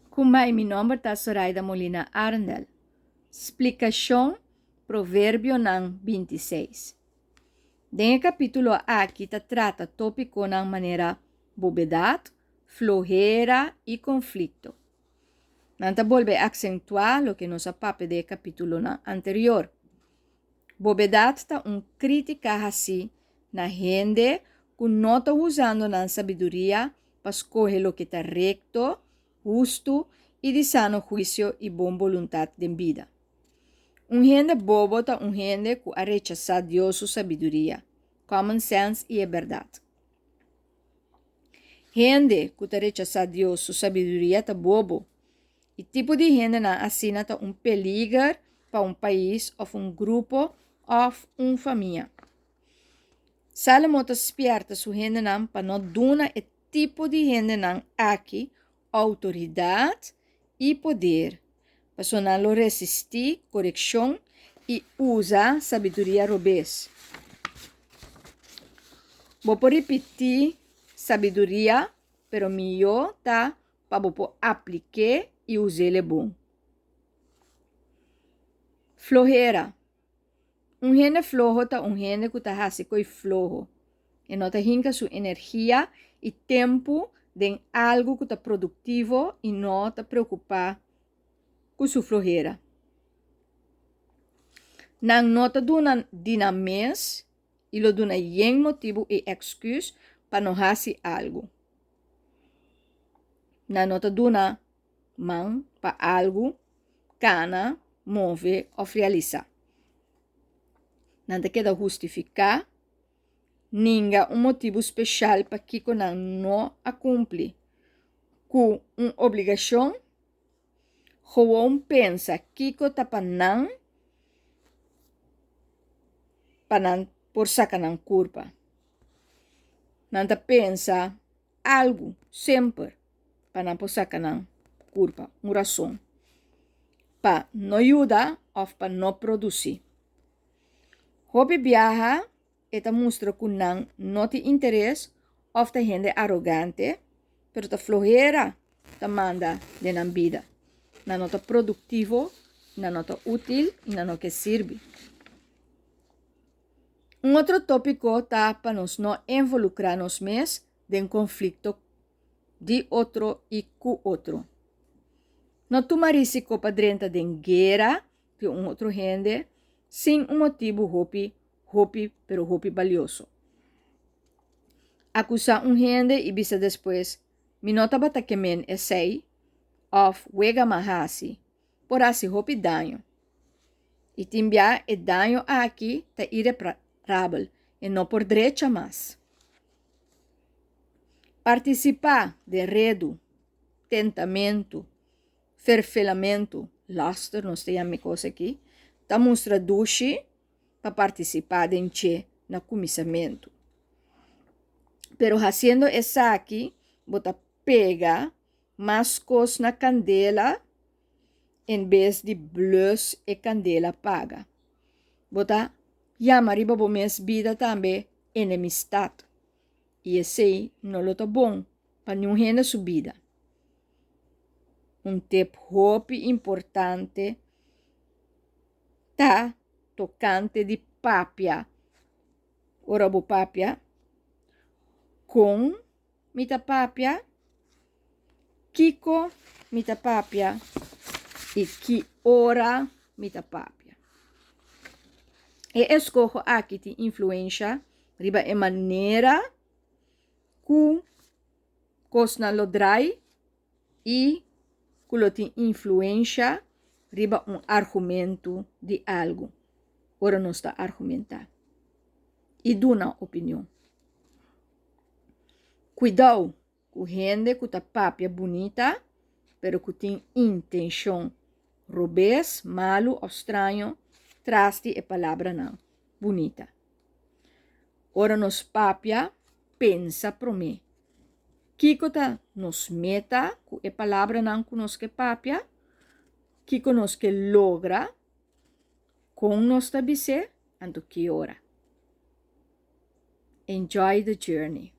Kumbai, mi nomber ta Soraida Molina Arendel. Splikashon Proverbionan 26. Den e kapítulo aki ta trata tópikonan manera bobedat, flohera i konflikto. Nan ta bolbe aksentuá loke nos a papia den e kapítulonan anterior. Bobedat ta un krítika hasí na hende ku no ta usando nan sabiduria pa skohe loke ta rekto, hustu i di sano huisio i bon boluntat den bida. Un hende bobo ta un hende ku a rechasá Dios su sabiduria, common sense i e bèrdat. Hende ku ta rechasá Dios su sabiduria ta bobo. E tipo di hendenan asina ta un peliger pa un pais òf un grupo òf un famia. Salomo ta spièrta su hendenan pa no duna e tipo di hendenan aki outoridat i poder, pasobra nan lo resistí korekshon i usa sabiduria robes. Bo por ripití sabiduria, pero mihó ta pa bo por aplik'é i us'é bon. Flohera. Un hende floho ta un hende ku ta hasi koi floho. E no ta hinka su energia i tempu den algu ku ta produktivo i no ta preokupá ku su flohera. Nan no ta duna di nan mes i lo duna yen motibu i èksküs pa no hasi algu. Nan no ta duna man pa algu kana, move òf realisá. Nan ta keda hustifiká, ninga un motibu speshal pakiko nan no a kumpli ku un obligashon. Gewoon pensa kiko ta pa nan pa nan por saka nan kurpa. Nan ta pensa algu semper pa nan por saka nan kurpa, un rason pa no yuda òf pa no produsí. Hopi biaha e ta mustra ku nan no tin interes òf ta hende arogante, pero ta flohera ta manda den nan bida. Nan no ta produktivo, nan no ta útil i nan no ke sirbi. Un otro tópiko ta pa nos no involukrá nos mes den konflikto di otro i ku otro. No tuma risiko pa drenta den guera di un otro hende sin un motibu hopi, hopi, pero hopi balioso. Akusá un hende i bisa despues, Mi no tabata ke men esei òf wega m'a hasi, por hasi hopi daño. I tin bia e daño aki ta ireparabel, e no por drecha mas. Partisipá den redu, tentamentu, ferfelamentu, laster nos ta yama e kos aki, ta mustra dushi pa partisipá den dje na kuminsamentu. Pero hasiendo esaki bo ta pega mas kos na kandela en bes di blus e kandela paga. Bo ta yama riba bo mes bida tambe enemistat i esei no lo ta bon pa niun hende su bida. Un tip hopi importante ta tokante di papia. Ora bo papia, kon mi ta papia, kiko mi ta papia i ki ora mi ta papia. E eskoho aki tin influensha riba e manera ku kosnan lo drai i ku lo tin influensha riba un argumentu di algu ora nos ta argumentá i duna opinion. Kuidou ku hende ku ta papia bunita pero ku tin intenshon robes, malu òf straño tras di e palabranan bunita. Ora nos papia, pensa promé. Kiko ta nos meta ku e palabranan ku nos ke papia? Kiko nos ke logra? Kon nos ta bis'é? Anto ki ora? Enjoy the journey.